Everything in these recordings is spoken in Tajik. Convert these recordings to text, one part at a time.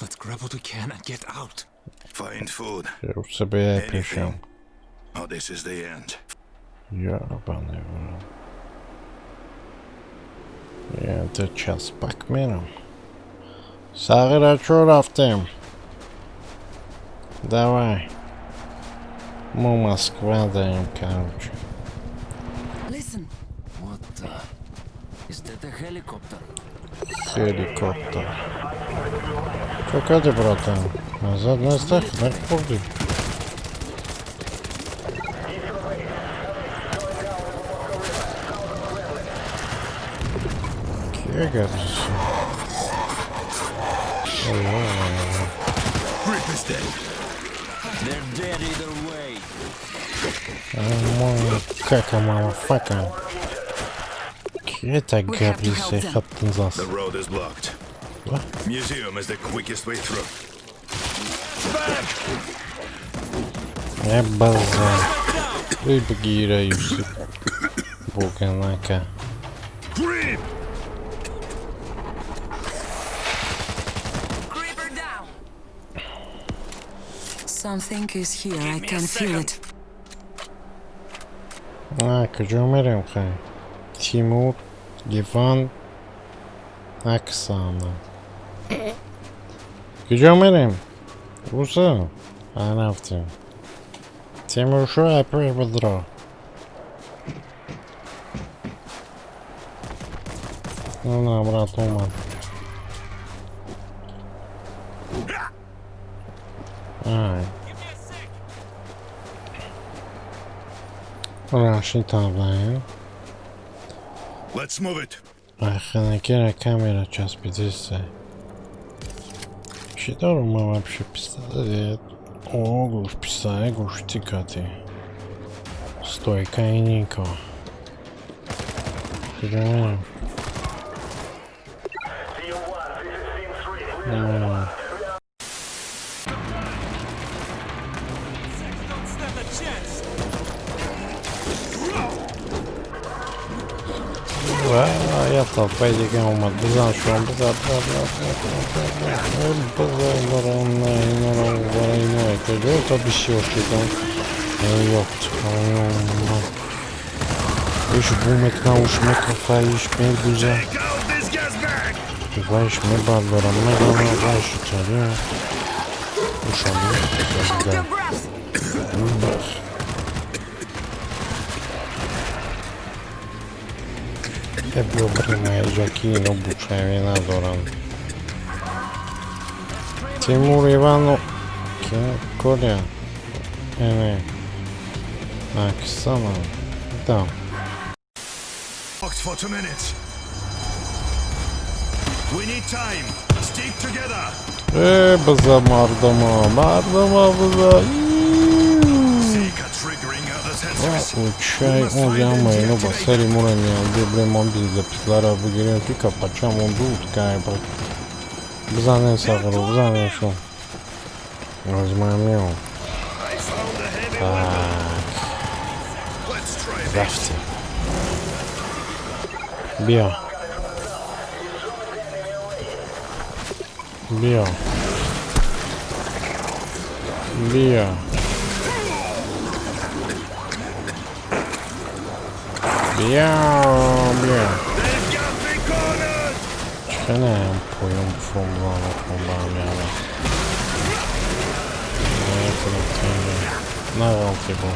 Let's grab what we can and get out. Find food. Себе пишем. Oh, this is the end. Ёбаный в рот. Я это час пак мерам. Сағира, чё рафтем? Давай. Мы Москва даем, короче. Listen, What the? Is that a helicopter? Helicopter. Чё, кади, братан? Назад настах, нахурди. Кия габзиси? Ой, ой, ой. Grip is dead. They're dead either way. Кака, motherfucker. Кета We have to help габзиси them. хаптынзас. The road is blocked. What? Museum is the quickest way through. Back! Э, база. Выбегира Юсуп. Буганака. Grip! Creeper down. Something is here. I me a can feel it. А, куҷо мерем, хай? Тимур, Иван, Оксана. Куҷо мерем? Уса? А, рафтем. Тимур шо апеш бадро. Ну на, брат, омад. Ай. Раши таблаем. Let's move it. Аханакера камера часпидиса. Чӣ дорум ман вообще пистолет? О, гӯш писай, гӯш тикати. Стойка и Нико. Куҷо мерем? На. Don't stand a chance. Ва, я толпаи дига омад. Бизан шумо, бизан, бизан, бизан, бизан, бизан, инора, инора, инора, инора. Куҷо то бисёр шудам? Ёфт. Иш бу мекна, уш мекафа, иш мегуза. Take out this gas bag! Вайш мебардорам, мегана, вайш чаря. Ушали. Hold your breath. Бах. Э, биё бирем аҷаки ино бучавӣ надоранд. Тимур, Ивану, Коля, Эне, Оксана, да. Locked for 2 minutes. We need time. Stick together. Э, биза мардумо, мардумо, биза. Seek are triggering other sensors. Чай, озяма, ино ба сари мура меяд. Бибре мон биза пислара бигирем, ки капачамон дуд кай ба. Бизанем сағиру, бизанем шу. Возьмем. I found a heavy weapon. Так, Let's try this. рафтем. Биё. Биё. Биё. Биё, биё. They've got me cornered! Чханаям поём фрумзана бармеяда. Нағалти бо.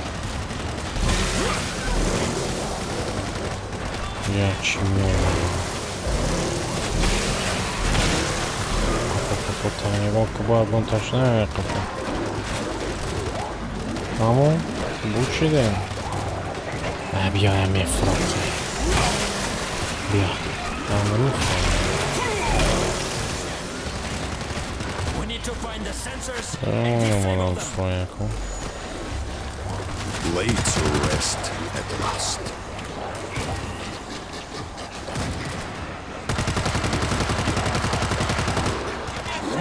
Я чӣ меомадам? Нигоҳ ки бояд монтаж намеқапа. Тамом, бучидем. А, биё, я мефурам. Биё. А, намефурам. We need to find the sensors and disable Намонам them. фрояку. Lay to rest at last.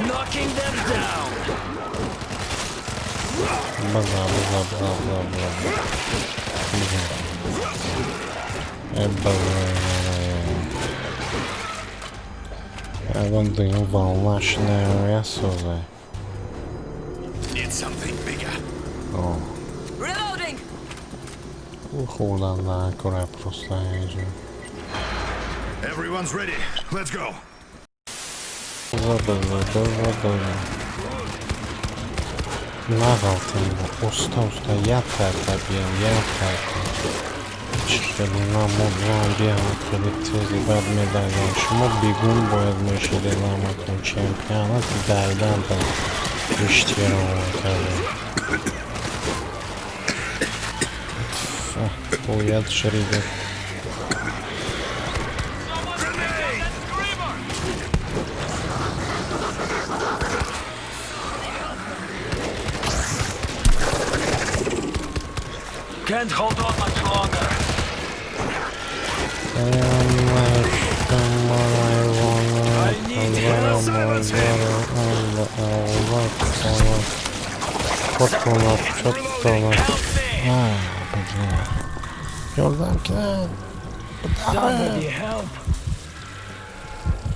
Knocking them down. База, база, база, база, база. База. Э, база. Ягон дуюм волна шунаоя созай. Need something bigger. О, Reloading. хӯрдан накора просто инҷо. Everyone's ready. Let's go. Биза, биза, биза, биза. Нағалтем, уста, уста, як тарта биям, як тарта. Чӣ хеле намудлам биям, хеле тези бад медавем. Шумо бегун бояд мешидед ҳаматон, чемпионати дайдантон иштирок мекардем. Бояд шаридед. That screamer! Can't hold on much longer. I need help. Help me! Ёрдам кунед. Somebody help.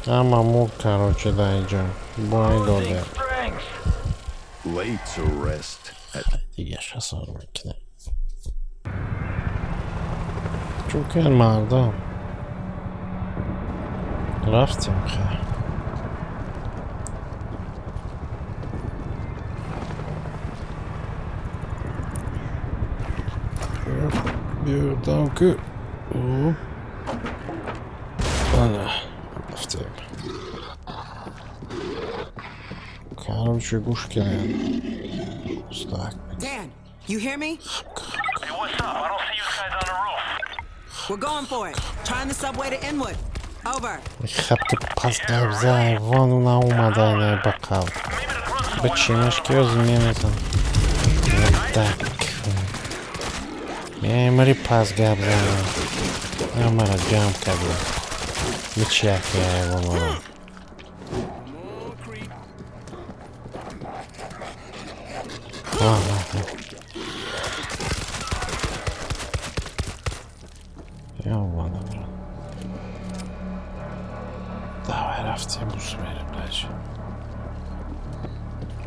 Ама мурд, короче, дар инҷо бой Losing доде. strength. Lay to rest. At Дига шасор мекунем. Чӯкен мардам. Рафтем хай. Биёрдам ку. Ана, рафтем. Короче, гӯш кунед. Устак. Dan, you hear me? Hey, what's up? I don't see you guys on the roof. We're going for it. Trying the subway to Inwood. Over. Хаб ки пас гап айвону наомада ба қавл. Maybe the grunts Ба чинаш ки ҳозир мемезан. Так. Мемари пас гап занам. Амара ҷамъ карда. Мичи яке айвонора. More creep. Аҳ. Ёбана брат. Давай рафтем, бус мерем дальше.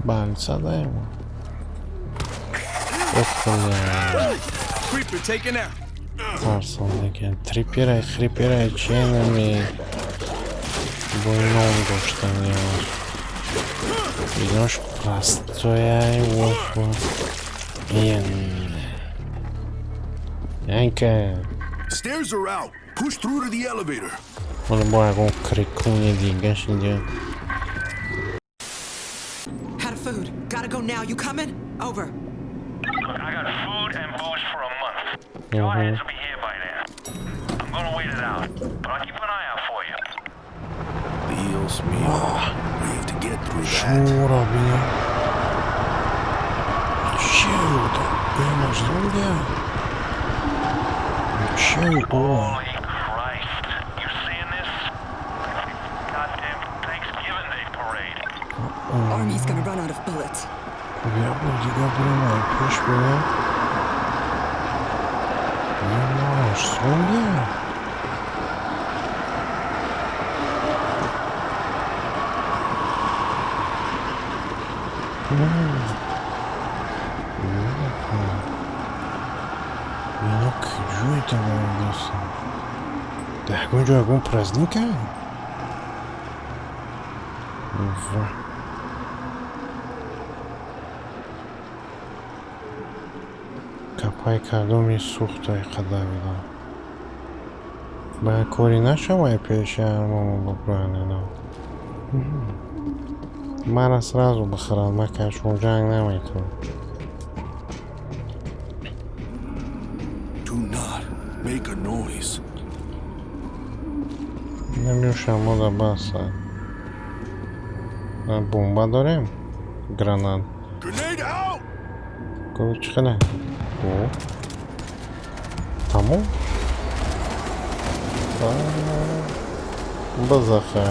Больница даем. Ох, бля. Creeper taken out. Тарсондеген. Триперай, хриперай, ченами. Бойном доштан я. Инош простояй, вот. Ин. Янка. Stairs are out. Push through to the elevator. Ҳоло бо ягон крикуни дигаш инҷа. Out of food. Gotta go now. You coming? Over. Look, I got food and booze for a month. Jarheads will be here by then. I'm gonna wait it out, but I'll keep an eye out for you. Dios mío. We have to get through that. Шуморо бинем. Чё это? Бемаш зомби? Чё это? Holy Christ. You seeing this? Goddamn Thanksgiving Day parade. Army's gonna run out of bullets. Я буду дига бирем, пеш бирем. Бемаш зомби? Ино куҷое тавонистам? Дар ягон ҷо ягон праздник а? Ва. Капай кардоми сӯхтай қадар. Ба корӣ нашавай пеши армомо бубуранд ино. Мара сразу бихӯранд, ман кашмо ҷанг наметавонам. Do not make a noise. Намешам мода баса. Бомба дорем? Гранат. Grenade out! Гу чӣ хеле? О. Тамом? Базаха.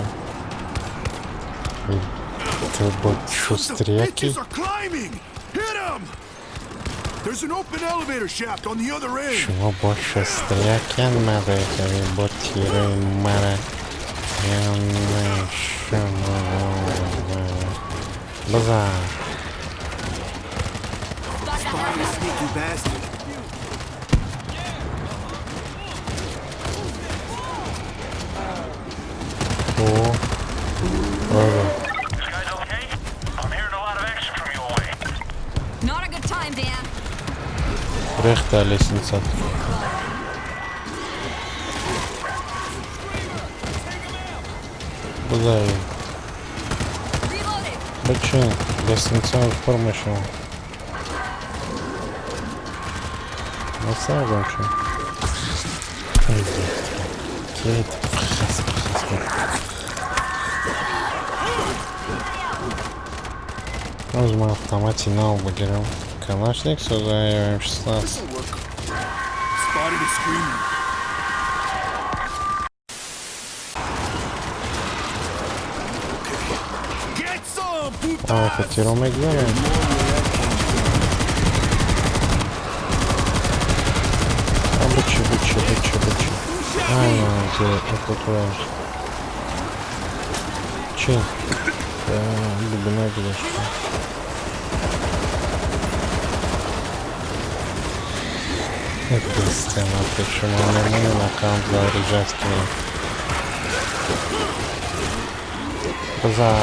Это бо The шустряки. bitches are climbing! Hit 'em! There's an open elevator shaft on the other end. Шумо бо шустрякен мара бо тирои мара. Бизан. Spotted a sneaky bastard. О. Ага. You guys okay? I'm hearing a lot of action from your way. Not a good time, Dan. Рехта лестница. Бизан. Reloading. Бачи, лестница формашо. Насагам шо. Кет, хас, хас. Боз ман автомати нав бигирам. Калашник соза ё М16. This'll work. Spotted a screamer. Okay. Get some, А, putas! тиро мегзарем. А, бычи, бычи, бычи, бычи. А, где это Чи? Глубина гузашта. Это стена, почему мы на камп заряжать кунем? Бизан.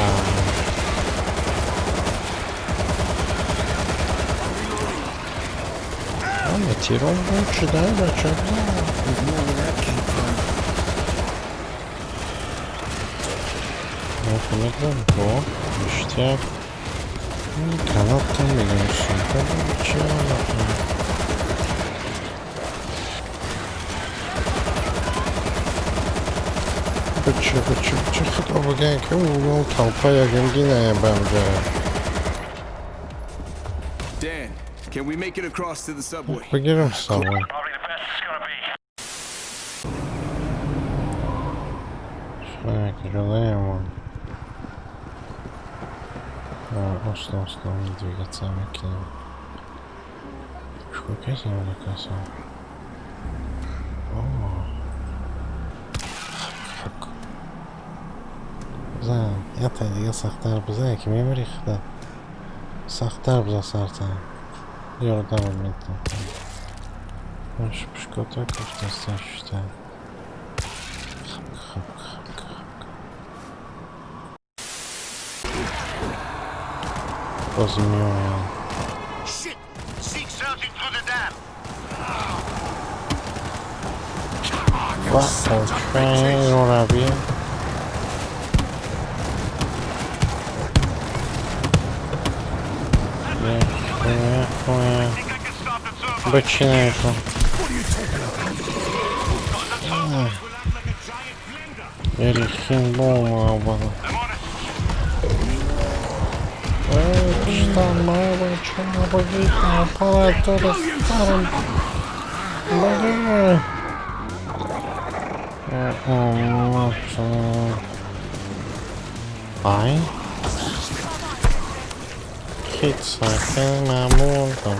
А, тиром лучше, да, бача? There's more where that came from. Мегзарем. О, ништяк. Гранатам мегирем. Сумка чӣ? Бача, бача, бача, худо бигӯян ки ӯ толпа ягангина бамҷа. Dan, can we make it across to the subway? Бигирем сабой. Probably the best it's gonna be. Так, желаем. Оста, оста, не двигаться, мекунем. Чикор кардем каса? О. Хак. Бизан, ята дига сахттар бизан, ки мемири худа. Сахттар бизан сарта. Ёрдам метам. Аш пушкота кофтаста шута. Хап, хап, хап, хап. Боз меоянд. Shit! Seek searching through the dam. Ва train раби. Think I can start the turbine. Бачинайку. What are you talking about? The turbines will act like a giant blender. Эрихин болма. I'm on it. Что мы аппаратура старым. Боже. Ай. Хит сакен мамонтом.